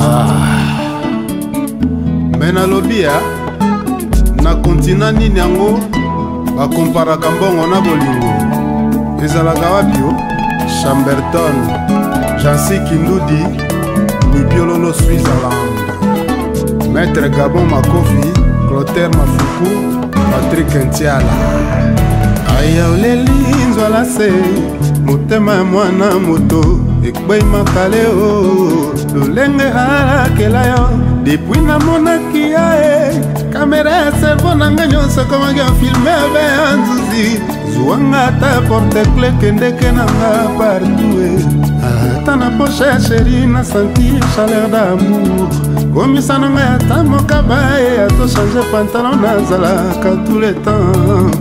Ah. Me nalobi ya na kontina nini yango bakomparaka mbongo na bolingo ezalaka wapi o Chamberton Jansi Kindudi Mibiololo Switzerland Maître Gabon Makofi Clotaire Mafuku Patrick Ntiala aya oleli nzwala se motema ya mwana moto ekwei makale o lolenge alakela yo depuis namonaki ya e kamera ya cerveau na ngai nyonso ekomaki filme abe ya nzuzi zuwanga ata porte cle kendeke na nga partout e ata na poche ya sheri na santi chaleur d'amour komisa na ngai ata mokaba e ato change pantalon nazalaka tout le temps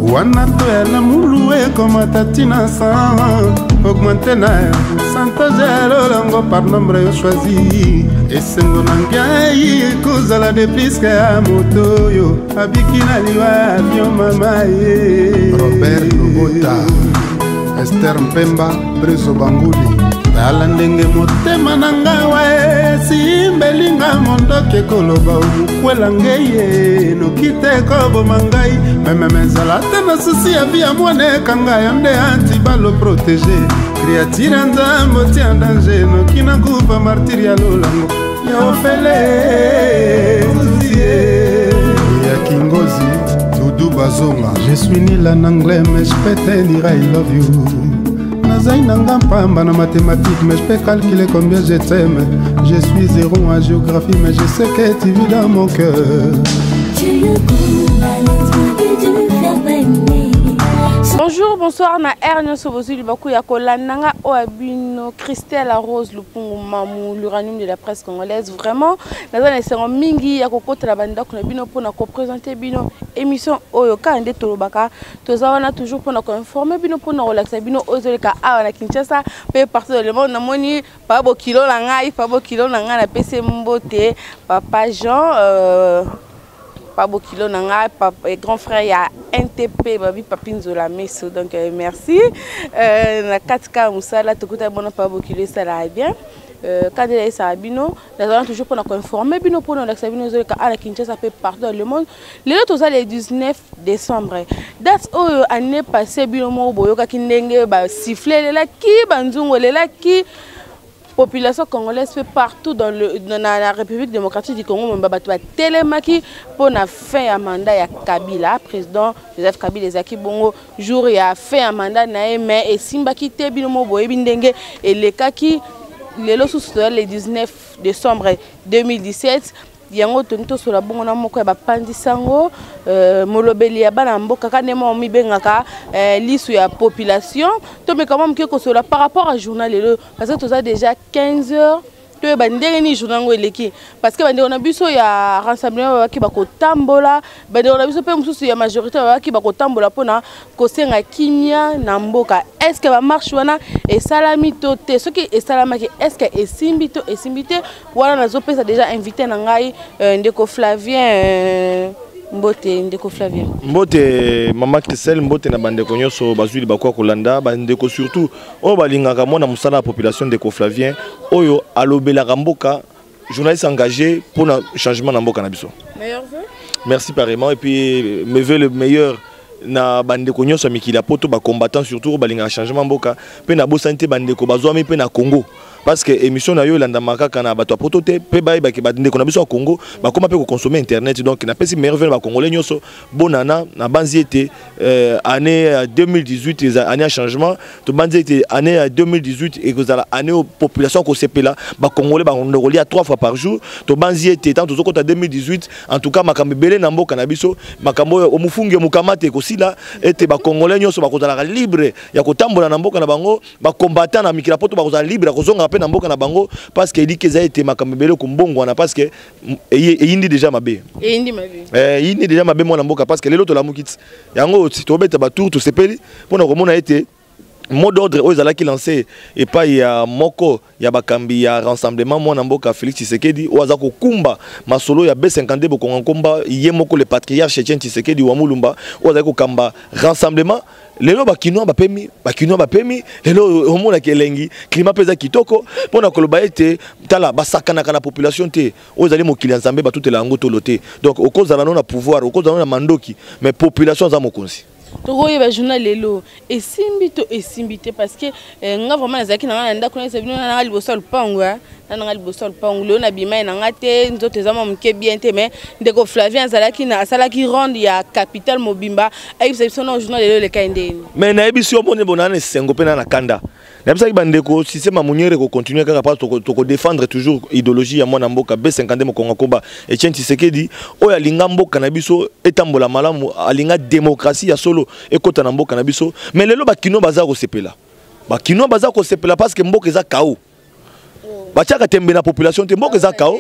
wana to ya lamulu ekomata ntina 100 augmente na pourcentage ya lolongo par nombre yo choisi esengo na ngai ekozala de plus ya moto oyo abiki na liwa ya avion mama ye Robert Lobota Esther Mpemba Brezo Banguli tala ndenge motema na nga wa esimbeli nga mondoki ekoloba omokwela ngeye noki te koboma ngai mememe ezala te na susi ya vi ya mwana ekanga yo nde antibalo protege créature ya nzambe otia danger noki nakufa martire ya lolango ya ofele ya kingozi dudu bazonga je suis nul en anglais mais je peux te dire I love you nazali na nga mpamba na mathématique mais je peux calculer combien je t'aime je suis zéro en géographie mais je sais que tu vis dans mon cœur. Bonjour, bonsoir na air nyonso bozwi libaku ya kolanda nga oyo ya bino Christelle Rose Lupungu Mamu l'uranium de la presse congolaise. Vraiment naza na esengo mingi ya kokotela bandako na bino mpona kopresente bino émission oyo kaka nde tolobaka toza wana toujours mpona koinforme bino mpona kolakisa bino oyo ezoleka awa na Kinshasa mpe partout dans le monde. Namoni papa bokilo na ngai, papa bokilo na ngai napesi mbote papa Jean papa bokilo na ngai papa, grand frère ya NTP babi papi nzola meso donc merci na kati kaka mosala tokutaki bona papa bokilo esalaka bien kaka nde esala bino nazala toujours mpona koinforme bino mpona olakisa bino ezoleka awa na Kinshasa mpe partout dans le monde. Lelo toza le 19 décembre, date oyo année passée bino moko boyokaki ndenge basiffle elelaki banzungu elelaki population congolaise mpe partout dans la République démocratique du Congo momba bato batelemaki mpona fin ya mandat ya Kabila. Président Joseph Kabila ezalaki bongo jour ya fin ya mandat na ye, mais esimbaki te. Bino moko boyebi ndenge elekaki. Lelo susu toza le 19 décembre 2017, yango toni tosola bongo na moko ya bapandisi yango molobeli ya bana mboka kaka nde moko mibengaka lisu ya population. Tomeka mwa moke kosola par rapport à journal lelo, parce que toza déjà 15 heures. Toyeba ndenge nini journal yango eleki, parce que bandeko na biso ya rassemblement babaki bakotambola, bandeko na biso mpe mosusu ya majorité babaki bakotambola mpona kosenga kimia na mboka. Est ce que bamarche wana esalami to te? Soki esalamaki, est ce que esimbi to esimbi te? Wana nazopesa déjà invité na ngai ndeko Flavien. Mbote ndeko Flavien. Mbote mama Christelle, mbote na bandeko nyonso bazwi libaku ya kolanda, bandeko surtout oyo balingaka mwana mosala ya population, ndeko Flavien oyo alobelaka mboka, journaliste engagé mpona changement na mboka na biso. Meilleur vœu. Merci pareillement et puis mes vœux le meilleur na bandeko nyonso ya mikili ya poto, bacombattant surtout oyo balingaka changement mboka. Mpe nabosani te bandeko bazwami mpe na Congo, parce que émission na yo elandama kaka na bato ya poto te, mpe bayebaki bandeko na biso ya Congo bakóma mpe koconsommer internet. Donc napesi meilleur vœu na bacongolais nyonso bonana na banzi ete année ya 2018 eza année ya changement. Tobanzi ete année ya 2018 ekozala année oyo population akosepela, bacongolais bakende kolia trois fois par jour. Tobanzi ete ntango tozokota 2018, en tout cas makambo ebele na mboka na biso, makambo oyo omofungi omokama te ekosila, ete bacongolais nyonso bakozalaka libre ya kotambola na mboka na bango, bacombattant na mikili ya poto bakozala libre ya kozongaka mpe na mboka na bango, parce que eliki eza ete makambo ebele kombongwana, parce que eyindi déjà mabe. Eyindi mabe. Eyindi déjà mabe mwana mboka, parce que lelo tolamuki ti yango tobeta batour, tosepeli mpona komona ete mot d'ordre oyo ezalaki lancé epai ya moko ya bakambi ya rassemblement, mwana mboka Félix Tshisekedi oyo aza kokumba masolo ya B52 Bokonga Nkomba, ye moko le patriarche Etienne Tshisekedi wa Mulumba oyo azali kokamba rassemblement. Lelo bakinois bapemi, bakinois bapemi. Lelo omonaka elengi, climat mpe eza kitoko. Mpo na koloba ete tala, basakanaka na population te. Oyo ezali mokili ya Nzambe, batutela yango tolo te. Donc okozala no na pouvoir, okozala no na mandoki, mais population aza mokonzi. Tokoyeba journal lelo esimbi to esimbi te, parce que nga vraiment nazalaki na nga na ndako, nayesa bino, na nga liboso ya lupango, na nga liboso ya lupango. Lelo nabima ye na nga te, nzoto eza mwa moke bien te, mais ndeko Flavien azalaki na asalaki ronde ya capitale mobimba, ayebisa biso na journal lelo elekai ndeni. Mais nayebisi yo, moni bona na esengo mpe na na kanda. Nayebisaki bandeko, système ya moniere ekocontinue kaka mpa tokodéfendre toujours idéologie ya mwana mboka B52 Mokongo Koba Etienne Tshisekedi, oyo alinga mboka na biso etambola malamu, alinga démocratie ya solo ekota na mboka na biso. Mais lelo bakino baza kosepela, bakino baza kosepela parce que mboka eza kao. Batiaka tembe na population te, mboka eza kao.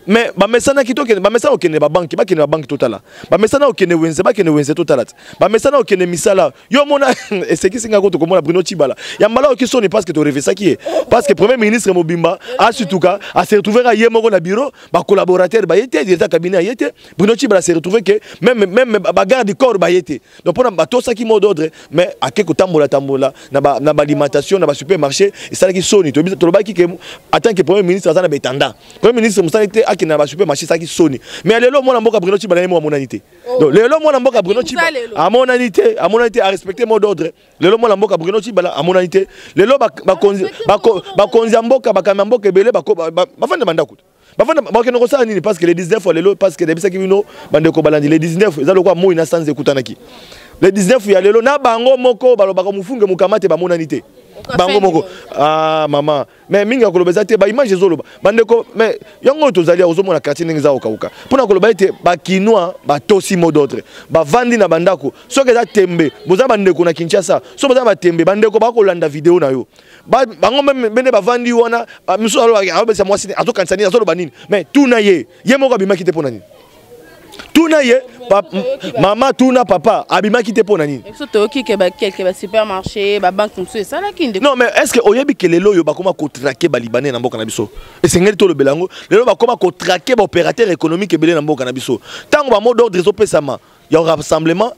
Mais bamesanaki tokende, bamesana kokende babanki, bakende babanki totala. Bamesana kokende wenze, bakende wenze totala te. Bamesana kokende misala. Yo mona esekisi nga ko tokomona Bruno Tshibala ya mbala oki soni, parce que torevesaki ye, parce que premier ministre mobimba asutuka ase retrouver ye moko na bureau, bacollaborateur baye te, directeur cabinet aye te. Bruno Tshibala se retrouver que même bagarde du corps baye te. Donc mpona batosaki mot d'ordre, mais ake kotambola tambola na baalimentation, na basupermarché, esalaki soni. Tolobaki ke en tant que premier ministre aza na betanda, premier ministre mosali te, akende na basupermarché, esalaki soni. Mais lelo mwana mboka Bruno Tshibala ye mo amonani te. Donc lelo mwana mboka Bruno Tshibala amonani te, amonani te, arespecte mot d'ordre. Lelo mwana mboka Bruno Tshibala amonani te. Lelo bakonzi ya mboka, bakambi ya mboka ebele bafanda bandako, bafanda, bakende kosala nini? Parce que le 19 lelo, parce que nayebisaki bino, bandeko balandi, le 19 eza lokola moi na sanza ekutanaki. Le 19 ya lelo, na bango moko balobaka mofunge mokama te, bamonani te bango moko. Ah mama, mais mingi ya koloba eza te, baimage ezoloba, bandeko. Mais yango oyo tozali, ozomona quartier ndenge eza kokauka. Mpona koloba ete bakinois batosi mot d'ordre, bavandi na bandako. Soki eza tembe, boza bandeko na Kinshasa, soki boza batembe, bandeko bakolanda video na yo. Bango bende bavandi wana, misusu alobesa mwasi azokanisa nini, azoloba nini. Mais tuna ye, ye moko abimaki te mpo na nini? Tuna ye mama, tuna papa, abimaki te mpo na nini? Biso toyoki ke bakelke basupermarché, babanke mosusu esalaki nde. Non, mais est ce que oyebi ke lelo oyo bakoma kotraquer balibanais na mboka na biso? Esengeli tolobela yango. Lelo bakoma kotraquer baopérateur économique ebele na mboka na biso. Ntango bamot d'ordre ezopesama ya rassemblement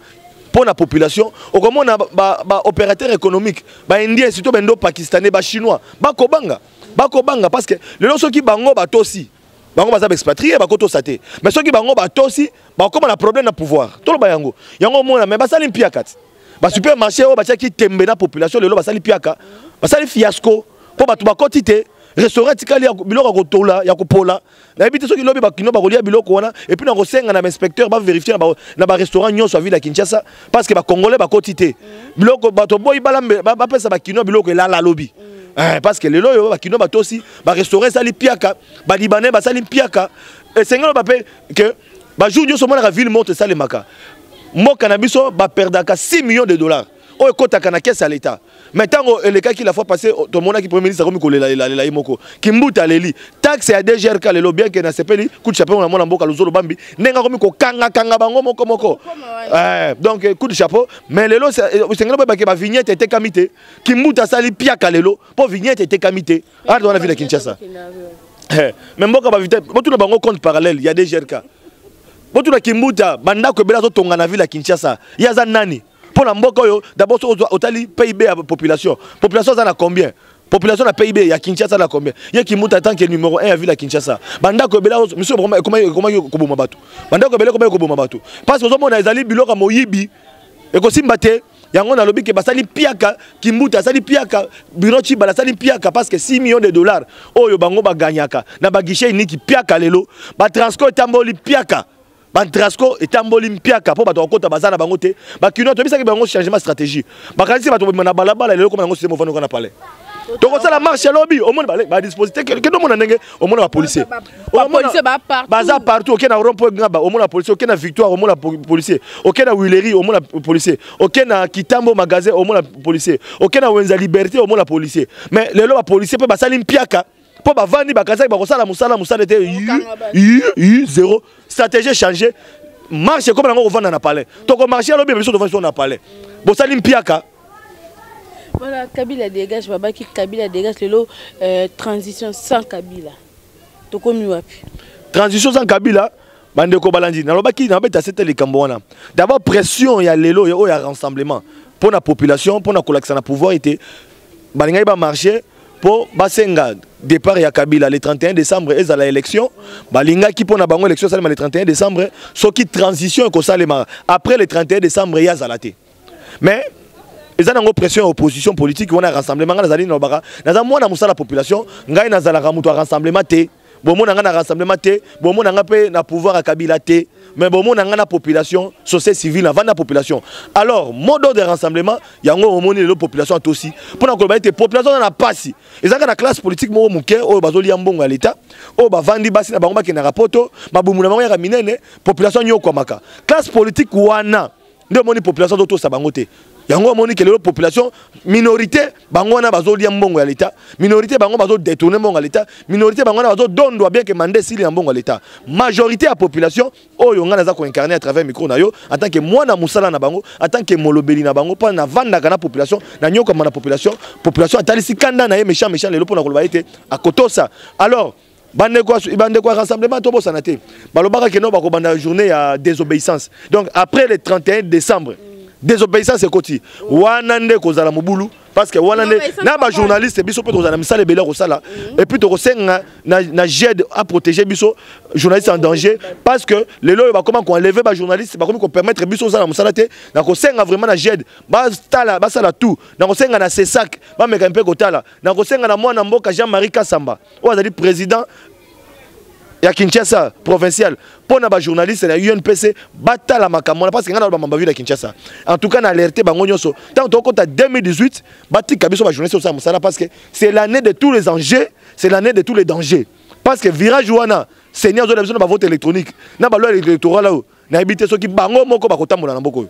mpo na population, okomona baopérateur économique, baindien, surtout baindo pakistanais, bachinois, bakobanga, bakobanga, parce que lelo soki bango batosi, bango baza baexpatrié, bakotosa te. Mais soki bango batosi, bakóma na problème na pouvoir. Toloba yango, yango omona. Mais basali mpiaka ti basupermarché oyo batiaki tembe na population, lelo basali mpiaka, basali fiasco, mpo bato bakoti te. Restaurant etikali biloko ya kotola, ya kopola. Nayebi te soki lobi bakino bakolia biloko wana. Et puis na kosenga na bainspecteur bavérifie na barestaurant nyonso ya ville ya Kinshasa, parce que bacongolais bakoti te. Biloko bato boyi bapesa bakino biloko elala lobi. Parce que lelo oyo bakino batosi, barestaurant esali piaka, balibanais basali mpiaka. Esengeli bape ke bajour nyonso omonaka ville morte esalemaka. Mboka na biso baperdaka 6 millions de dollars oyo ekɔtaka na caisse ya l'État. Mais ntango elekaki la fois passée, tomonaki premier ministre akomi kolelalela ye moko, Kimbuta aleli taxe ya DGRK. Lelo, bien ke nasepeli, coup de chapeau na mwana mboka Luzolo Bambi, ndenge akomi kokangakanga bango moko moko. Donc coup de chapeau. Mais lelo esengeli boyebake bavignette etekami te. Kimbuta asali piaka lelo mpo vignette etekami te arte wana ville ya Kinshasa. Mais mboka bavite, botuna bango compte parallèle ya DGRK, botuna Kimbuta bandako ebele azotonga na ville ya Kinshasa, ye aza nani mpo na mboka oyo? D'abord soki otali PIB ya population, population aza na combien? Population na PIB ya Kinshasa na combien? Ye Kimbuta, tant que numéro 1 ya ville ya Kinshasa, bandako ebele miso ekomaki koboma bato, bandako ebele ekomaki koboma bato, parce que ozomona ezali biloko ya moyibi, ekosimba te. Yango nalobi ke basali piaka, Kimbuta asali piaka, Bruno Tshibala asali piaka, parce que 6 millions de dollars oyo bango baganyaka na baguichet unique, piaka. Lelo batransco etamboli piaka, batrasco etamboli mpiaka, mpo bato bakota baza na bango te. Bakinois, toyebisaki bango changement stratégie, bakanisi bato bobima na balabala. Lelo koma yango système, ovandi na palais, tokosala marche lobi. Omoni badispositif, kende omona ndenge omona bapolicier baza partout. Oke na rond point Ngaba, omona policier. Oke na Victoire, omona policier. Oke na Huilerie, omona policier. Oke na Kitambo magasin, omona policier. Oke na wenza Liberté, omona policier. Mais lelo bapolicier mpe basali mpiaka, mpo bavandi, bakazaki bakosala mosala, mosala te, u zéro. Stratégie change, marche ekoma nango kovanda na palais. Tokomarche alobi biso tovandi so na palais, bosali mpiaka. Voilà, Kabila dégage, babaki Kabila dégage lelo, transition sans Kabila. Tokomi wapi? Transition sans Kabila, bandeko balandi, nalobaki nabeta sete likambo wana. D'abord pression ya lelo oyo ya rassemblement. Mpo na population, mpo na kolakisa na pouvoir ete balingaki bamarche mpo basenga départ ya Kabila le 31 décembre, ezala élection. Balingaki mpo na bango élection esalema le 31 décembre. Soki transition ekosalema après le 31 décembre, ye azala te. Mais eza nango pression ya opposition politique wana ya rassemblement. Ngai nazali, nalobaka, naza mwana mosala population. Ngai nazalaka moto ya rassemblement te. Bomona ngai na rassemblement te, bomona ngai mpe na pouvoir ya Kabila te, mais bomona ngai na population, société civile, navandi na population. Alors mot d'ordre de rassemblement yango, omoni lelo population atosi mpona koloba ete population aza na pasi. Ezalaka na classe politique moko moke oyo bazolia mbongo ya leta, oyo bavandi, basi na bango bakendaka poto, mabumu na bango yaka minene, population nyokwamaka. Classe politique wana nde omoni population azotosa bango te. Yango omoni ke lelo population, minorité bango wana bazolia mbongo ya leta, minorité bango bazodétourner mbongo ya leta, minorité bango wana bazodondwa bien ke mandat esili na mbongo ya leta. Majorité ya population oyo ngai naza koincarner à travers micro na yo en tant que mwana mosala na bango, en tant que molobeli na bango, mpo navandaka na population, nanyokama na population. Population atalisi kanda na ye méchant méchant lelo mpona koloba ete akotosa. Alors bandeko ya rassemblement, tobosana te, balobaka ke no bakobanda journée ya désobéissance. Donc après le 31 décembre, désobéissance ekoti wana nde kozala mobulu, parce que wana nde na bajournaliste biso mpe tokozala na misala ebele ya kosala. Et puis tokosenga na GED aprotéger biso, journaliste en danger, parce que lelo oyo bakoma koenlever bajournaliste, bakomi kopermettre biso osala mosala te. Na kosenga vraiment na GED basala, basala tout. Na kosenga na CSAC bameka mpe kotala. Na kosenga na mwana mboka Jean-Marie Kasamba oyo azali président ya Kinshasa provincial, mpo na bajournaliste na UNPC batala makambo wana, parce que ngai na bamamba ville ya Kinshasa, en tout cas na alerte bango nyonso, ntango tokota 2018, batika biso bajournaliste osala mosala, parce que c'est l'année de tous les enjeux, c'est l'année de tous les dangers, parce que virage wana seigneur azola biso na bavote électronique, na baloi électorale oyo, nayebi te soki bango moko bakotambola na mboka oyo.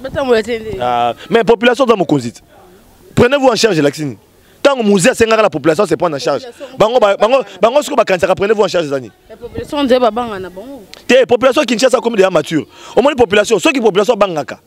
Batambola te nde. Ah, mais population oza mokonzi te. Prenez-vous en charge, elakisini ntango Mzee asengaka la population se prendre en charge. Bango sikoyo bakanisaka prenez-vous en charge ezani. La population nde babanga na bango. Te, population Kinshasa komi deja mature. Omoni population, soki population abangaka,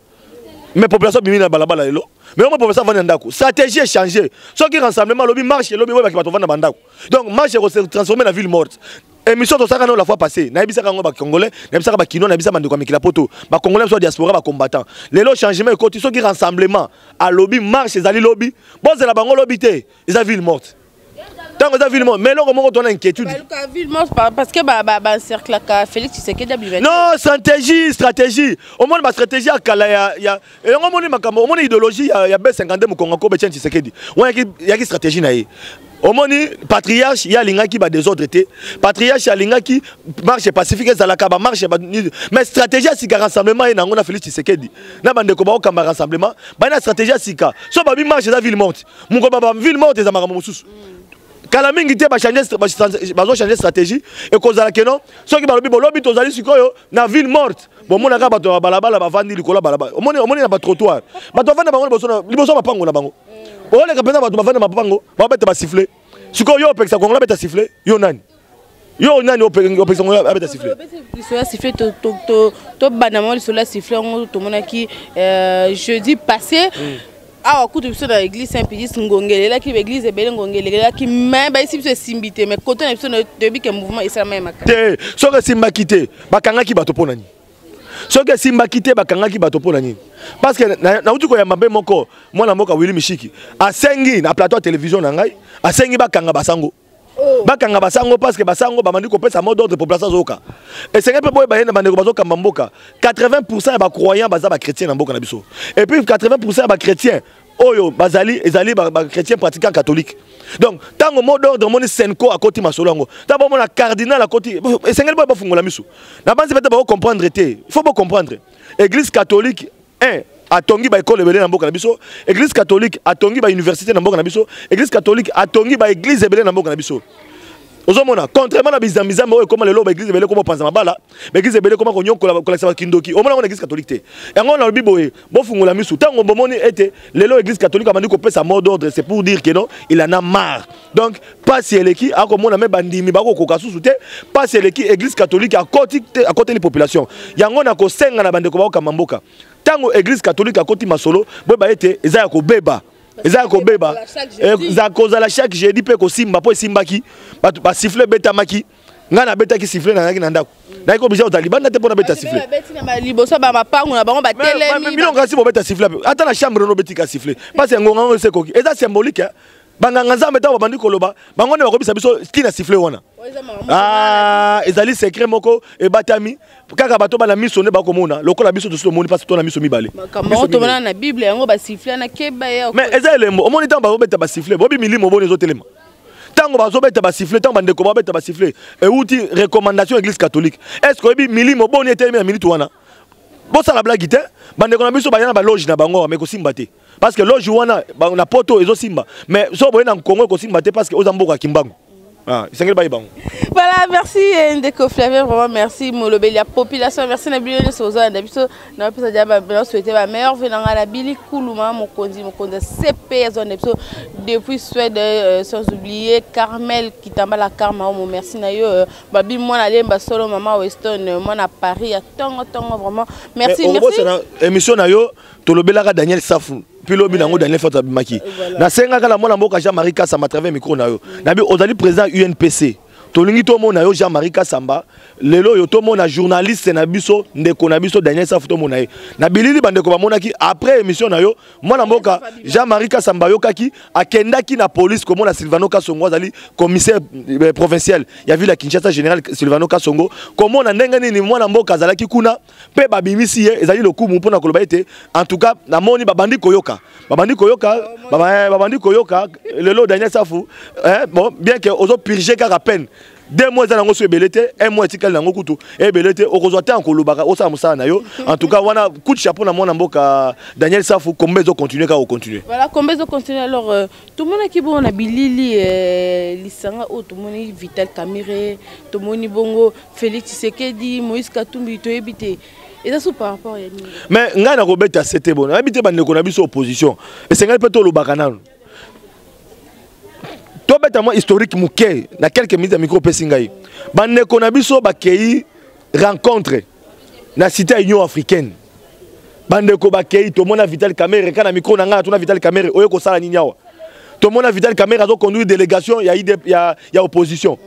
mais population bimi na balabala lelo. Mais omoni population avandi na ndako, stratégie échange. Soki rassemblement lobi, marche elobi, oyebaki bato vanda bandako. Donc marche ekose transformer na ville morte. Émission tosalaka nano la fois passée, nayebisaka yango bacongolais, nayebisaka bakinois, nayebisaka bandeko ya mikila poto, bacongolais biso ya diaspora, bacombattant. Lelo changement ekoti. Soki rassemblement alobi marche ezali lobi, bozela bango lobi te, eza ville morte. Ntango eza ville morte, mais eloko moko tona inquiétude. Baluka ville morte parce que baencerclaka Félix Tshisekedi abima. Non, stratégie, omoni bastratégie ya kala ya elongo. Omoni makambo, omoni idéologie ya B52 mokongo kobe Etienne Tshisekedi wana, yaki stratégie na ye. Omoni patriarche, ye alingaki badésordre te. Patriarche alingaki marche pacifique ezalaka, bamarche mais stratégie ya sika, rassemblement ye nango na Félix Tshisekedi na bandeko baokamba rassemblement, bai na stratégie ya sika. So babi marche eza ville morte, mokolo ba ville morte eza makambo mosusu. Kala mingi te bazochange stratégie. Ekozala keno soki balobi bolobi tozali sikoyo na ville morte, bomonaka bato ya balabala bavandi likolo ya balabala. Omoni na batrottoir bato bavandi bango liboso ya mapango na bango. Oleka mpenza, bato bavandi na mapango, babeta basifflet. Sikoyo yo opekisa Kongola abeta sifflet, yo nani? Yo nani opekisa Kongola abeta sifflet? Lisolo ya sifflet, tobanda mwa lisolo ya sifflet yango. Tomonaki jeudi passé awa kutu biso na église Saint Pédis, ngonga elelaki, baéglise ebele ngonga elelaki, mais bayesi biso esimbi te. Mais kote na biso toyebi ke mouvement esalama ya makasi. Te, soki esimbaki te, bakangaki bato mpo na nini? Soki esimbaki te, bakangaki bato mpo na nini? Parce que nauti koyamba mpe moko mwana mboka Willi Mishiki, asengi na plateau ya télévision na ngai, asengi bakanga basango. Oh. Bakanga basango parce que basango bamandi kopesa mot d'ordre, population azoyoka. Esenge mpe boyeba ye na bandeko bazokamba mboka, 80 ya bacroyant baza bachrétien na mboka na biso. Et puis 80 ya bachrétien oyo bazali ezali bachrétien pratiquant catholique. Donc ntango mot d'ordre, omoni CENCO akoti masolo yango, ntango bomona cardinal akoti, esengeli boye bafungola miso na banzi pete bakocomprendre te. Il faut bocomprendre, église catholique 1 atongi baekole ebele na mboka na biso, église catholique atongi bauniversité na mboka na biso, église catholique atongi baéglise ebele na mboka na biso. Ozomona, contrairement na bizambizambe oyo ekóma lelo, baéglise ebele ekóma kopanza mabala, baéglise ebele ekóma konyokola, kolakisa bakindoki. Omona yango na église catholique te. Yango nalobi boye, bofungola misu. Ntango bomoni ete lelo église catholique abandi kopesa mot d'ordre, c'est pour dire que non, il en a marre. Donc pasi eleki, akomona me bandimi bakokoka susu te. Pasi eleki, église catholique akoti te, akoteli population. Yango na kosenga na bandeko bakokamba mboka, ntango église catholique akoti masolo, boyeba ete eza ya kobeba, eza ya kobeba. Eza kozala chaque jeudi mpe kosimba, mpo esimbaki, bato basifflet ebetamaki. Ngai nabetaki sifflet, nazalaki na ndako, nayaki obligé kozala libanda te mpo nabeta sifflet. Liboso bamapangu na bango batelemi. Bino kasi bobeta sifflet ata na chambre, no obetika sifflet parce que ngonga ngo ese ekoki, eza symbolique. Banganga Nzambe, ntango babandi koloba, bango nde bakobisa biso ntina sifflet wana. Ah, ezali secret moko ebatami kaka bato bana miso nde bakomona lokola biso tosi tomoni mpasi to na miso mibale. Tomona na Bible yango, basifflet na keba. Mais eza elembo. Omoni, ntango bazobeta basifflet, bobi milimo boni ezotelema. Ntango bazobeta basifflet, ntango bandeko babeta basifflet, euti recommandation Église catholique. Est ce que oyebi milimo boni etelemi na minute wana? Bosala blague te. Bandeko na biso baya na baloge na bango, mais kosimba te, parce que loge wana na poto ezosimba, mais so boye na Kongo ekosimba te, parce que oza mboka ya Kimbangu. Ah, esengeli bayeba yango. Voilà, merci ndeko Flavien, vraiment merci, molobeli ya population. Merci na bino nyonso ozolanda biso. Na bapesa dia basouhaite bameilleurs vœux na ngai na Bili Kuluma, mokonzi, mokonzi ya CP, azolanda biso depuis Suède, sans oublier Carmel Kitambala Karma Omo. Merci na yo, babi mwana lemba solo, mama Weston, mwana Paris ya tongo tongo, vraiment merci, merci. Émission na yo, tolobelaka Daniel Safu mpe lobi nango Daniel Safu abimaki. Nasengaka na mwana mboka Jean-Marie Kasamba à travers micro na yo, nabi ozali président UNPC, tolingi tomona yo Jean-Marie Kasamba lelo oyo, tomona journaliste na biso, ndeko na biso Daniel Safu, tomona ye na bilili. Bandeko bamonaki après émission na yo, mwana mboka Jean-Marie Kasamba ayokaki, akendaki na police komona Silvano Kasongo, azali commissaire provincial ya ville ya Kinshasa, général Silvano Kasongo, komona ndenge nini mwana mboka azalaki kuna mpe babimisi ye. Ezali lokumu mpona koloba ete en tout cas namoni babandi koyoka, babandi koyoka, babandi koyoka lelo Daniel Safu. Bon, bien que ozopurge kaka peine, 2 mois eza nango so ebele te, un mois etikali nango kutu ebele te, okozwa te kolobaka, osala mosala na yo. En tout cas wana coup de chapeau na mwana mboka Daniel Safu. Kombe ezocontinue kaka kocontinue. Voilà, kombe ezocontinue. Alors tomonaki bongo na bilili, lisanga oyo tomoni Vital Kamerhe, tomoni bongo Félix Tshisekedi, Moïse Katumbi, toyebi te eza so par rapport ya nini. Mais ngai nakobeta sete bono, nayebi te. Bandeko na biso opposition, esengeli mpe tolobaka nano, tobeta mwa historique moke na quelques minutes ya micro opesi ngai. Bandeko na biso bakei rencontre na cité ya Union africaine. Bandeko bakei, tomona Vital Kamerhe. Ka na micro na ngai natuna Vital Kamerhe: oye kosala nini awa? Tomona Vital Kamerhe azoconduire délégation ya, ID, ya opposition.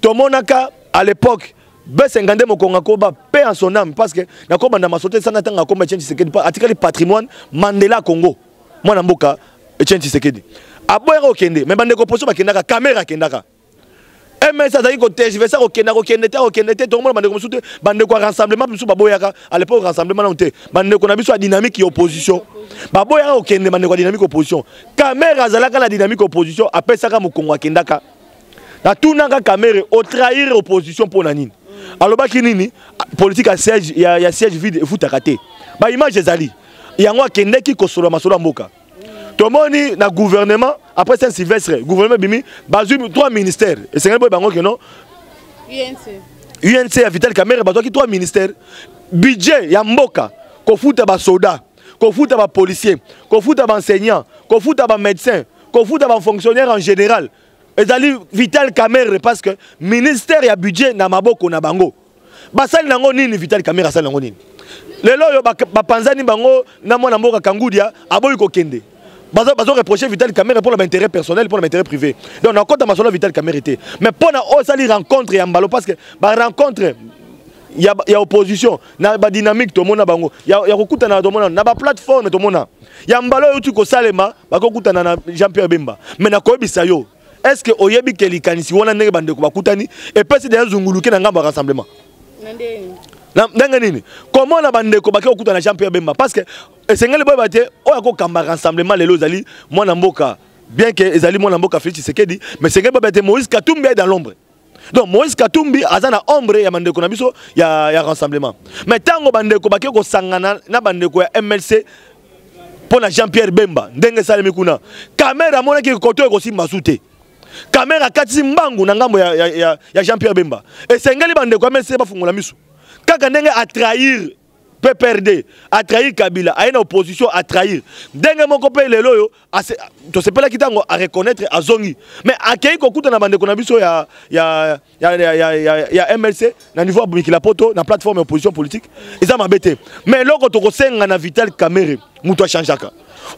Tomonaka à l'époque B52 Mokonga Koba, paix en son âme, parce que nakobanda masolo te esanga ntango akoma Etienne Tshisekedi, atikali patrimoine Mandela Congo. Mwana mboka Etienne Tshisekedi aboyaka kokende, mais bandeko opposition bakendaka. Kamerhe akendaka, MS azalaki kotergiverser, kokenda, kokende te, kokende te. Tokomona bandeko mosusu te, bandeko ya rassemblement mosusu baboyaka à l'époque rassemblement nano te. Bandeko na biso ya dynamique ya opposition baboyaka kokende. Bandeko ya dynamique opposition, Kamerhe azalaka na dynamique opposition, apesaka mokongo, akendaka. Natunaka Kamerhe: otrahir opposition mpo na nini? Alobaki nini? Politique ya siège, ya siège vide efutaka te. Baimage ezali yango. Akendeki kosolola masolo ya mboka. Tomoni na gouvernement après Saint Sylvestre, gouvernement ebimi, bazwi trois ministères. Esengeli boye bango keno UNC ya Vital Kamerhe bazwaki trois ministères. Budget ya mboka, kofuta basoda, kofuta bapolicier, kofuta baenseignant, kofuta bamédecin, kofuta bafonctionnaire en général, ezali Vital Kamerhe, parce que ministère ya budget na maboko na bango. Basali nango nini? Vital Kamerhe asali nango nini? Lelo oyo bapanzani bango na mwana mboka Kangudia, aboyi kokende. Bazo reprocher Vital Kamerhe pour l'intérêt personnel, pour l'intérêt privé. Donc nakota masolo Vital Kamerhe te, mais mpona oyo osali rencontre ya mbalo, parce que barencontre ya opposition na badynamique tomona bango ya kokutana, tomona na baplateforme, tomona ya mbalo oyo euti kosalema, bakokutana na Jean Pierre Bemba. Mais nakoyebisa yo, est ce que oyebi ke likanisi wana, ndenge bandeko bakutani, epesi deya zunguluke na ngambo ya rassemblement? Ndenge nini komona bandeko bake kokutana na Jean Pierre Bemba? Parce que esengeli boyeba te, oyo akokamba rassemblement lelo ezali mwana mboka, bien que ezali mwana mboka Félix Tshisekedi, mais esengeli boyeba te, Moïse Katumbi aye dans l'ombre. Donc Moïse Katumbi aza na ombre ya bandeko na biso ya rassemblement. Mais ntango bandeko bake kosangana na bandeko ya MLC mpo na Jean Pierre Bemba, ndenge esalemi kuna, Kamerhe amonaki koto ekosimba su te. Kamerhe akatisi mbangu na ngambo ya Jean Pierre Bemba. Esengeli bandeko ya MLC bafungola miso. Kaka ndenge atrahir PPRD, atrahir Kabila, aye na opposition, atrahir ndenge moko mpe lelo oyo tosepelaki ntango areconnaître, azongi, mais akei kokuta na bandeko na biso ya MLC na niveau ya mikila poto na plateforme ya opposition politique. Eza mabe te, mais eloko tokosenga na Vital Kamerhe, moto achangeaka.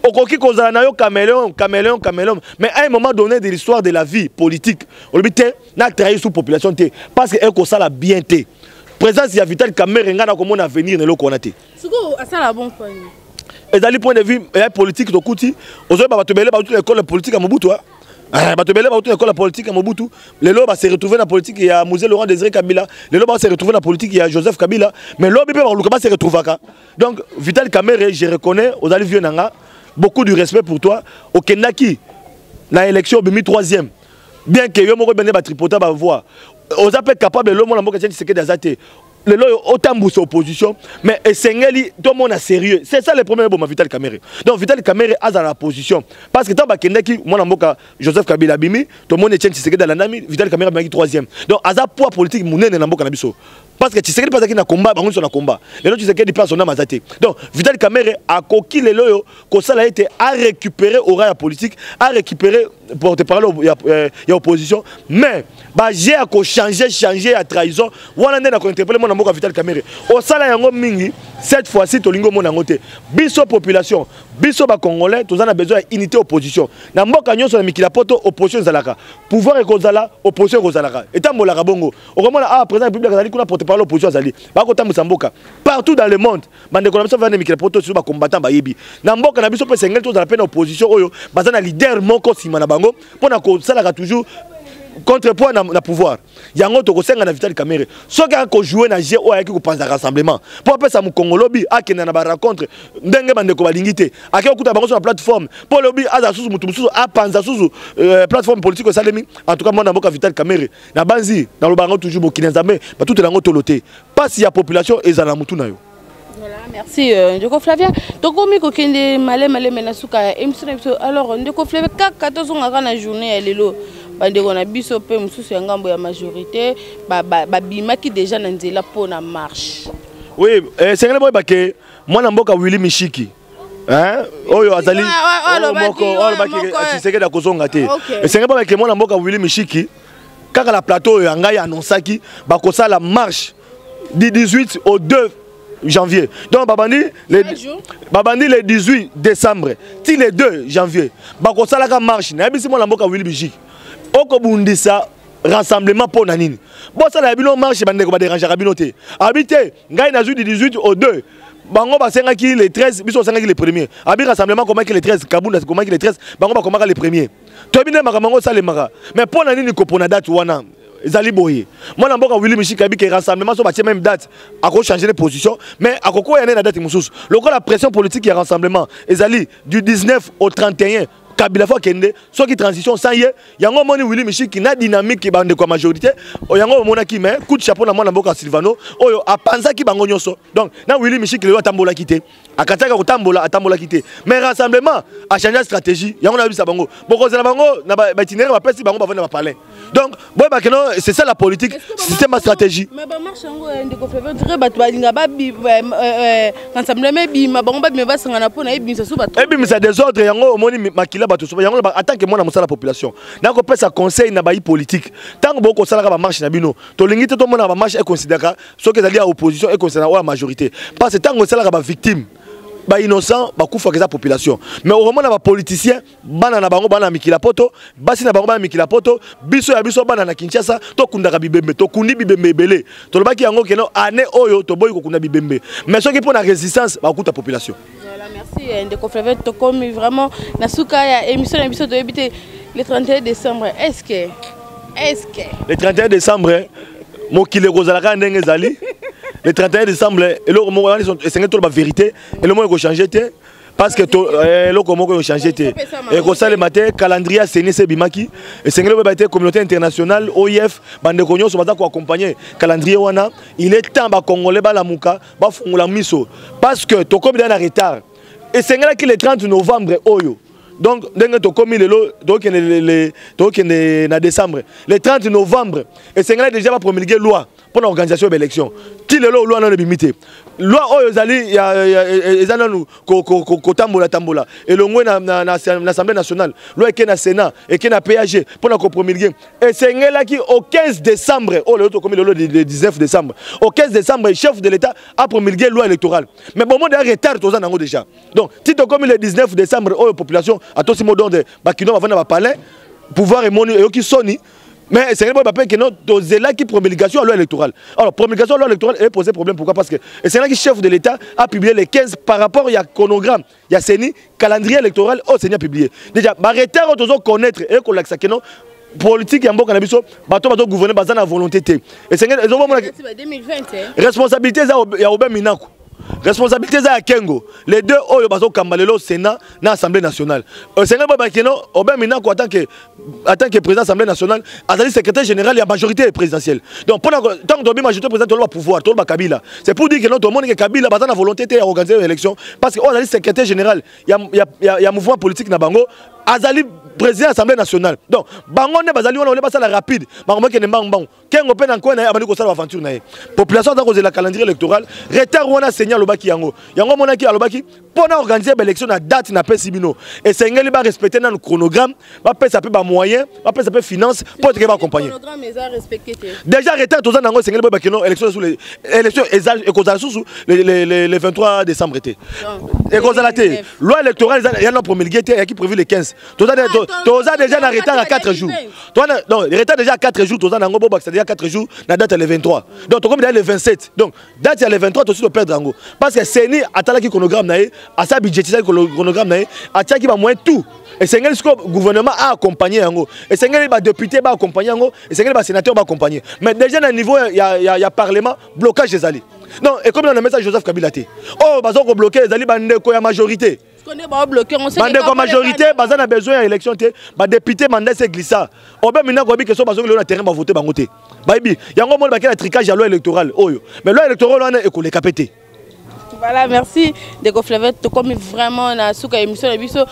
Okoki kozala na yo caméléon, caméléon, caméléon, mais à un moment donné de l'histoire de la vie politique, olobi te na trahir sous population te, parce que ekosala bien te. Présence ya Vital Kamerhe, ngai nakomona avenir na eloko wana te. Sikoyo asala bon point. Ezali point de vue ya politique. Tokuti ozoyeba bato ebele bauti na école politique ya Mobutu. Bato ebele bauti na école ya politique ya Mobutu, lelo base retrouve na politique ya Mzee Laurent Désiré Kabila, lelo base retrouve na politique ya Joseph Kabila, mais lobi mpe bakoluka base retrouvaka. Donc Vital Kamerhe, je reconnais, ozali vieux na nga, beaucoup du respect pour toi. Okendaki na élection, obimi troisième, bien que yo moko bene batripota bavoix. Oza mpe capable lelo, mwana mboka Etienne Tshisekedi aza te lelo oyo otambusa opposition, mais esengeli tomona sérieux. C'est ça le problème eboma Vital Kamerhe. Donc Vital Kamerhe azala na position, parce que ntango bakendaki, mwana mboka Joseph Kabila abimi, tomoni Etienne Tshisekedi alandami, Vital Kamerhe abimaki troisième. Donc aza poids politique monene na mboka na biso, parce que Tshisekedi mpe azalaki na combat, bango nyonso na combat. Lelo Tshisekedi mpe asondama aza te. Donc Vital Kamerhe akoki lelo oyo kosala ete arécupérer aura ya politique, arécupérer porte-parole ya opposition, mais baje ya kochanger changer ya trahison wana nde na kointerpeller mwana mboka Vital Kamerhe. Osala yango mingi, cette fois-ci tolingi omona yango te. Biso population, biso bacongolais, toza na besoin ya unité opposition. Na mboka nyonso na mikili ya poto, opposition ezalaka, pouvoir ekozala, opposition ekozalaka, etambolaka bongo. Okomona awa président ya République azali kuna, porte parole opposition azali, bakotambwisa mboka. Partout dans le monde, bandeko na biso vanda mikili ya poto, surtout bacombattant bayebi. Na mboka na biso mpe esengeli tozala mpe na opposition oyo baza na leader moko nsima na bango mpona kosalaka toujours contrepoids na pouvoir. Yango tokosenga na Vital Kamerhe, soki akojouer na jeu oyo ayaki kopanza rassemblement mpo apesa mokongo, lobi akende na barencontre ndenge bandeko balingi te, ake kokuta bango so na plateforme mpo lobi azala susu motu mosusu apanza susu plateforme politique esalemi. En tout cas, mwana mboka Vital Kamerhe, na banzi naloba yango toujours, mokili ya Nzambe batutela yango tolo te, mpasi ya population ezala na motu na yo. Voilà, merci Ndeko Flavien. Tokomi kokende maleme maleme na suka ya émission na biso. Alors Ndeko Flavien, kaka tozongaka na journée ya lelo, bandeko na biso mpe mosusu ya ngambo ya majorité babimaki déjà na nzela mpo na marche. Oui, esengeli boyeba ke mwana mboka Willy Mishiki, hein, oyo azali moko oyo alobaki Tshisekedi akozonga te, esengeli boyeba ke mwana mboka Willy Mishiki kaka na plateau oyo ya ngai annonçaki bakosala marche du 18 au 2 janvier. Donc babandi le 18 décembre ti le 2 janvier bakosalaka marche. Nayebisi mwana mboka Willy Mishiki, okobundisa rassemblement mpo na nini? Bosala ya bino marche, bandeko baderangeaka bino te. Abi te, ngai nazwi du 18 au 2, bango basengaki le 13, biso basengaki le premier. Abi rassemblement komaki le 13, Kabunda komaki le 13, bango bakomaka le premier. Toyebi nde makambo yango osalemaka, mais mpo na nini kopona date wana? Ezali boye, mwana mboka Willy Mishiki ayebi ke rassemblement so batie même date, akochange de position, mais akokoya nde na date mosusu. Lokola pression politique ya rassemblement ezali du 19 au 31, Kabila faut akende, soki transition sans ye. Yango omoni Willy Mishiki na dynamique bandeko ya majorité yango omonaki. Mais coup de chapeau na mwana mboka Silvano oyo apanzaki bango nyonso. Donc na Willy Mishiki lelo atambolaki te, akatiaka kotambola, atambolaki te, mais rassemblement achange stratégie. Yango nayebisa bango, bokozela bango na baitinéraire bapesi bango, bavanda bapalin. Donc boyebake no, c'est ça la politique, système ya stratégie. Mais bamarche yango, ndeko Flavien, dire bato balinga rassemblement ebima, bango babima, basangana mpona ebimisa so bato. Ebimisa désordre. Yango omoni makila bato so. Yango en tant que mwana mosala population, nakopesa conseil na bayi politique: ntango bokosalaka bamarche na bino, tolingi te tomona bamarche econsidéraka soki ezali ya opposition, econsidéraka oyo ya majorité, parce que ntango esalaka bavictime, bainnocent bakufaka eza population. Mais okomona bapoliticien, bana na bango bana na mikila poto, basi na bango bana mikila poto, biso ya biso bana na Kinshasa tokundaka bibembe. Tokundi bibembe ebele. Tolobaki yango keno année oyo toboyi kokunda bibembe, mais soki mpo na résistance bakuta population. Voilà, merci ndeko Flavien. Tokomi vraiment na suka ya émission na biso. Toyebi te, le 31 décembre, est ce que Le 31 décembre, mokili ekozala kaka ndenge ezali. Le 31 décembre, eloko moko wana esengeli toloba vérité, eloko moko ekochange te, parce que eloko moko ekochange te, ekosalema te. Calendrier ya CENI ese ebimaki. Esengeli oyeba te, communauté internationale, OIF, bandeko nyonso baza koaccompagne calendrier wana. Il est temps bacongolais balamuka, bafungola miso, parce que tokomi deja na retard. Esengelaki le 30 novembre oyo. Donc ndenge tokomi lelo, tokende na décembre, le 30 novembre esengeli déjà bapromulguer loi mpo na organisation ya baélection. Ti lelo loi nano ebimi te. Loi oyo ezali eza nanu kotambola tambola, elongwe na Assemblée nationale, loi eke na Sénat, eke na PAG mpo na kopromulguer. Esengelaki au 15 décembre oyo lelo tokomi lelo le 19 décembre, au 15 décembre chef de l'État a promulgué loi électorale. Mais bon, monde ya retard toza nango déjà. Donc ti tokomi le 19 décembre oyo, population atosi mot d'ordre, bakino bavanda bapalais, pouvoir emoni eyoki soni. Mais esengeli boyeba mpe keno tozelaki promulgation ya loi électorale. Alors promulgation ya loi électorale epose problème. Pourquoi? Parce que esengelaki chef de l'État a publié le 15 par rapport ya chronogramme ya CENI, calendrier électoral oyo CENI a publié déjà. Baretard oyo tozoconnaître ekolakisa keno politique ya mboka na biso, bato bazogouverne baza na volonté te. Esengeli ezomona responsabilité eza ya Aubin Minaku, responsabilité eza ya Kengo, les deux oyo bazokamba lelo Sénat na Assemblée nationale. Esengeli boyeba keno Aubin Minaku, en tant que président Assemblée nationale, azali secrétaire général ya majorité présidentielle. Donc mpona ntango tobi majorité présidentielle, toloba pouvoir, toloba Kabila. C'est pour dire que non, tomoni ke Kabila baza na volonté te ya organiser élection, parce que oyo azali secrétaire général ya mouvement politique na bango azali président Assemblée nationale. Donc bango nde bazali wana ole basala rapide, bango bakende mbangu mbangu. Kengo mpe na nkoi na ye abandi kosala baventure na ye. Population aza kozela calendrier électoral. Retard wana, CENI alobaki yango, yango omonaki alobaki mpo na organiser baélection na date napesi bino, esengeli barespecte nanu chronogramme, bapesa mpe bamoyen, bapesa mpe finance mpo teke baaccompagne. Déjà retard toza nango. Esengeli boyeba keno élection ekozala susu le 23 décembre te, ekozala te. Loi électorale eza non promulgué te, eyaki prévu le 15. Toza déjà na retard à 4 jours. Donc retard déjà à 4 jours toza nango. Bobakisa déjà 4 jours na date ya le 23, donc tokomi déjà le 27. Donc date ya le 23 tosi toperdre yango, parce que CENI atalaki chronogramme na ye, asa budgétisaki chronogramme na ye, atiaki bamoyen tout. Esengeli sikoyo gouvernement aaccompagne yango, esengeli badéputé baaccompagne yango, esengeli basénateur baaccompagne. Mais déjà na niveau ya parlement, blocage ezali. Donc ekomi na message Joseph Kabila te oyo baza kobloquer, ezali bandeko ya majorité. Bandeko ya majorité baza na besoin ya élection te. Badéputé mandat ese glissa. Aubin Minaku oyebi ke so bazongi lelo na terrain, bavote bango te. Bayebi yango, moni bakei na tricage ya loi électorale oyo. Mais loi électorale wana ekoleka mpe te. Voilà, merci ndeko Flavien. Tokomi vraiment na suka émission na biso.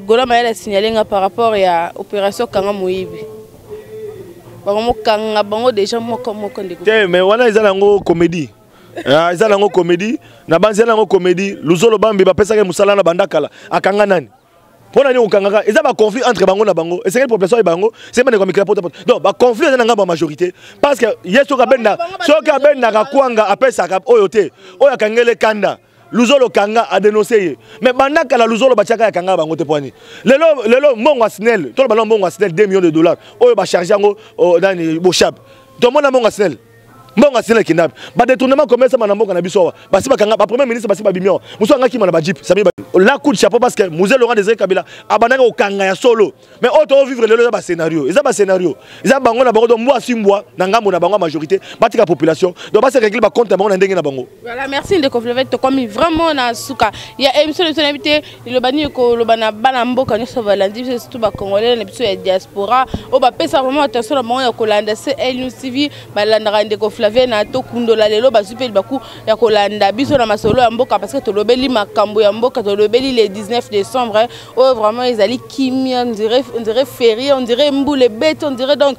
Gola Mayele signalé nga par rapport ya opération kanga moyibi, bango mokanga bango déjà moko moko, ndeko. Te, mais wana eza nango comédie. Eza nango comédie na banzi, eza nango comédie. Luzolo bambi bapesaki mosala na banda kala, akanga nani? Mpo na nini kokangaka? Eza baconflit entre bango na bango. Esengeli population oyo bango sey bandeko ya mikila pota pota. Donc baconflit eza na ngambo ya majorité, parce que ye soki abenda, soki abendaka kwanga, apesaka oyo te, oyo akangeli kanda. Luzolo kanga adénonce ye, mais banda kala Luzolo batiaka ya kanga bango te. Poani lelo, lelo mbongo ya SNEL, toloba na mbongo ya SNEL, 2 millions de dollars oyo bacharge yango nani? Boshab, tomona mbongo ya SNEL, mbongo ya SNEL ekenda. Badétournement commerce na mboka na biso awa, basi bakanga bapremier ministre, basi babimi awa, mosu anga kima na bajeep sami la. Coup de chapeau, parce que Mzee Laurent Désiré Kabila abandaki kokanga ya solo. Mais oyo tovivre lelo eza bascénario, eza bascénario, eza bango na bango. Donc mbwa si mbwa na ngambo na bango ya majorité, batika population, donc base régler bacompte na bango na ndenge na bango. Voilà, merci ndeko Flavien. Tokomi vraiment na suka ya émission na biso. Nayebi te liloba nini koloba na bana mboka nyonso balandi biso, surtout bacongolais na biso ya diaspora oyo bapesa vraiment attention na bango ya kolanda CL News TV, balandaka ndeko Flavien na Tokundola. Lelo bazwi mpe libaku ya kolanda biso na masolo ya mboka, parce que tolobeli makambo ya mboka, tolobeli le 19 décembre oyo vraiment ezali kimia, on dirait férié, on dirait mbula ebeti, on dirait donc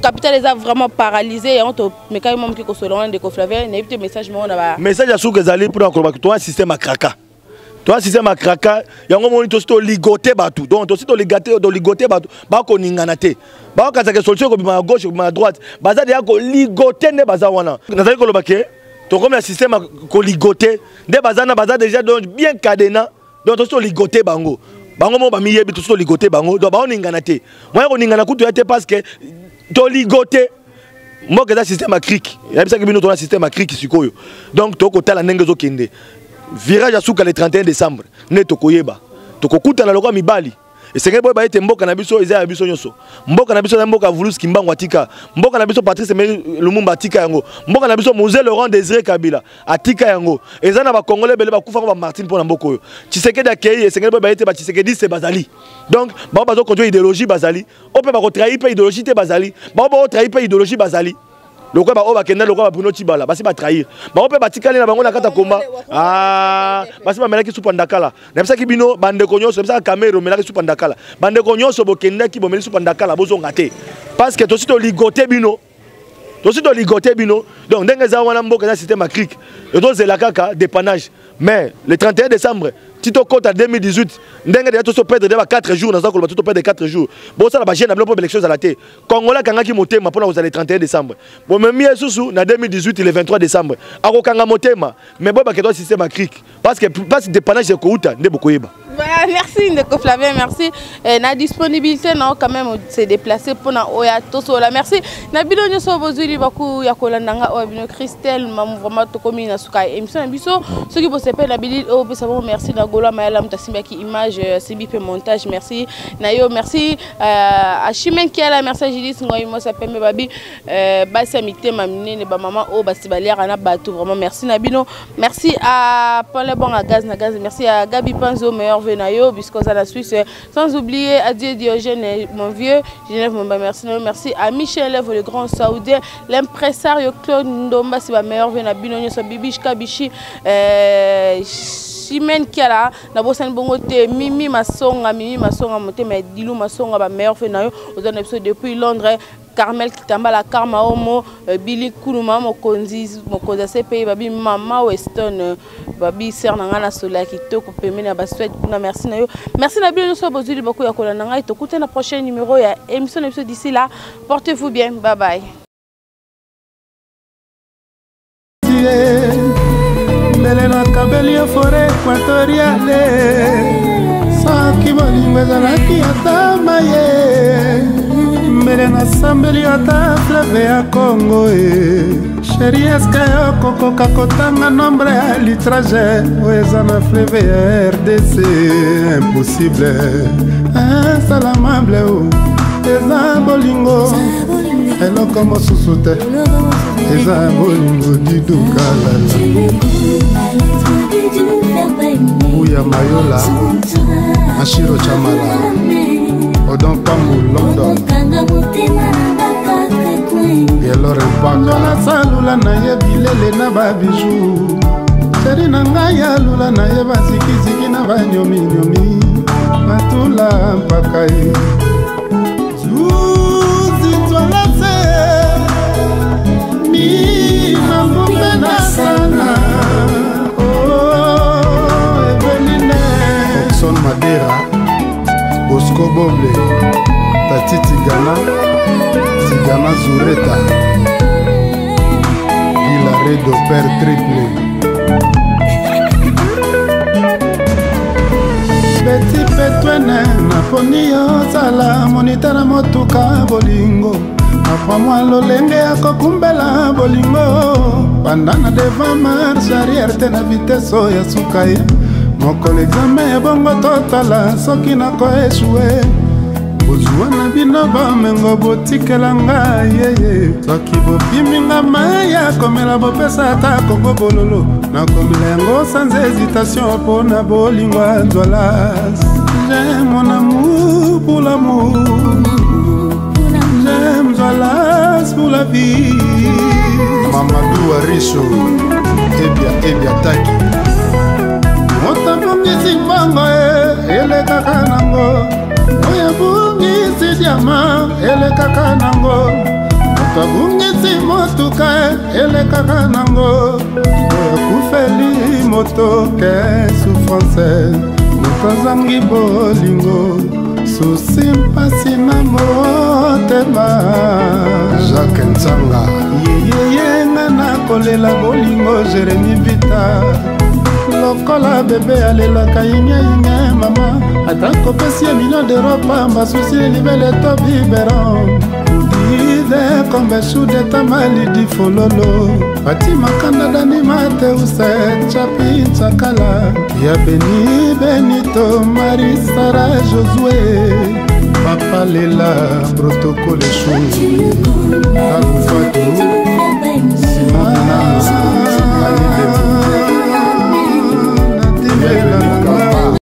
capitale eza vraiment paralysé. Yango tomekaki mwa moke kosolola wana. Ndeko Flavien, nayebi te message moko na ba Message ya suka ezali mpona koloba toa système ya kraka, toa système ya kraka. Yango moni tosi toligote bato, donc tosi toligote bato, bakoningana te, bakokataka solution ekobima na gauche, ekobima na droite. Baza deya koligote nde baza wana. Nazali koloba ke tokomi na système ya koligote nde baza na baza déjà donc bien cadenas. Donc tosi toligote bango, bango moko bamiyebi. Tosi toligote bango, donc baoningana te, moya koningana kutu ya te, parce que toligote mboka eza système ya cric. Yebisaki bino tona système ya cric sikoyo. Donc tokotala ndenge ezokende. Virage ya suka le 31 décembre nde tokoyeba, tokokutana lokola mibali. Esengeli boyeba ete mboka na biso eza ya biso nyonso. Mboka na biso eza mboka Vulus Kimbangu atika, mboka na biso Patrice Emery Lumumba atika yango, mboka na biso Mzee Laurent Désiré Kabila atika yango. Eza na bakongolais ebele bakufaka, bamartyrs mpo na mboka oyo. Tshisekedi akei, esengeli boyeba ete batshisekediste bazali, donc bango bazoconduire idéologie bazali, oyo mpe bakotrahir mpe idéologie te bazali, bango bakotrahir mpe idéologie bazali. Lokola baoyo bakenda lokola ba Bruno Tshibala basi batrahir bango mpe batikali na bango na kati ya komba. Ah, basi bamelaki supu ya ndakala. Nayebisaki bino bandeko nyonso, nayebisaka Kamere omelaki supu ya ndakala. Bandeko nyonso bokendaki bomeli supu ya ndakala, bozonga te parce que tosi toligote bino, tosi toligote bino. Donc ndenge eza wana, mboka eza système ya cric, etozela kaka dépannage. Mais le 31 décembre ti tokota 2018, ndenge deja toso perdre de ba 4 jours, naza koloba to perdre 4 jours. Bosala bajeune na bino mpo baélection ezala te. Congolais akangaki motema mpona kozala le 31 décembre, bomemi ye susu na 2018 le 23 décembre, akokanga motema. Mais boyebake to système ya cric parce que place dépannage ekouta nde bokoyeba. Voilà, merci Ndeko Flavien, merci. Na disponibilité na quand même se déplacer pour na oya tosola. Merci. Na bino nyoso bozuli baku ya kolanda nga oya bino Christelle Mamu, vraiment tokomi na suka émission na biso. Soki bosepela na bilili oyo pesa bon merci na Gola Mayala mutasimba ki image sibi pe montage. Merci na yo, merci à Chimène Kiala, merci à Judith Ngoyi Mosa Pembe Babi basi ya mitema minene ba mama oyo basi baliaka na bato, vraiment merci na bino. Merci à Paul Bonga Gaz na Gaz, merci à Gabi Panzo, meilleur vœu na yo biscoza la Suisse, sans oublier à Dieu Diogène mon vieux Genève Momba, merci na yo. Merci à Michel Lève le grand saoudien, l'impresario Claude Ndomba, c'est ba meilleur vœu na bino nyonso, Bibiche Kabichi, Chimène Kiala na bosani bongo te, Mimi Masonga, Mimi Masonga motema ya Dilu Masonga, ba meilleur vœu na yo oza na biso depuis Londres. Carmel Kitambala, Karma Omo, Billy Kuluma, Mokonzi, Mokonzi CPI, Babi Mama Weston, Babi Sœur na nga na sola kitoko pembeni ya ba Suède kuna, merci na yo. Merci na bino nyonso bozuli beaucoup ya kolanda ngai. Tokutana na prochain numéro ya émission na biso. D'ici là, portez-vous bien. Bye bye. Mbele nakabeli yo forêt équatoriale, soki bolingo ezalaki ata maye, mbele nasambeli ata fleuve ya Congo. E chéri, eske okokoka kotanga nombre ya litrage oyo eza na fleuve ya RDC? Impossible, insalamable o eza bolingo, eloko mosusu te, eza bolingo. Didukalala Buya Mayola, Mashiro Chamala, Odon Pambu London, Yelore Mpaka. Nasalula na ye bilele na babiju, chéri na ngai alula na ye bazikiziki na banyominyomi, matula mpaka ye zuzitwalase minambupena sana. Oh, Eveline Oxon Madera, Bosco Boble, Tati Tigana, Tigana Zureta, Gilaredo Père Triple, Beti Petwene, naponi yo ozala monita na motuka bolingo, apwa mwa lolenge ya kokumbela bolingo, banda na devant marche arrière te na vitesse oyo ya suka ye mokolo examen ebongo totala soki nakoeshue. Bozwa na bino bamengo botikela ngai yeye, soki bopimi nga mai ya komela, bopesa ata kongo bololo, nakomela yango sans hésitation mpo na bolingo ya Nzwalas. J'aime mon amour pour l'amour, j'aime Nzwalas pour la vie. Mamadou Ariso Ebia Ebia Taki, moto abungisi mbongo e elekaka nango, oyo abungisi diamant elekaka nango, moto abungisi motuka e elekaka nango, oyo akufeli moto ke souffrance, moto azangi bolingo susi mpasi na motema. Jacques Ntsanga yeyeye, nga nakolela bolingo. Jérémi Vita lokola bebe alelaka inge mama, ata kopesi ye million d'euro pamba, susi libele to biberon. Ide kombe sudeta malidi fololo, Pati Makanda, Dani Mateuse, Chapi Ntsakala ya Beni Benito, Marie Sara Josue, Papa Lela, protocole eshu Kakufatu Simon.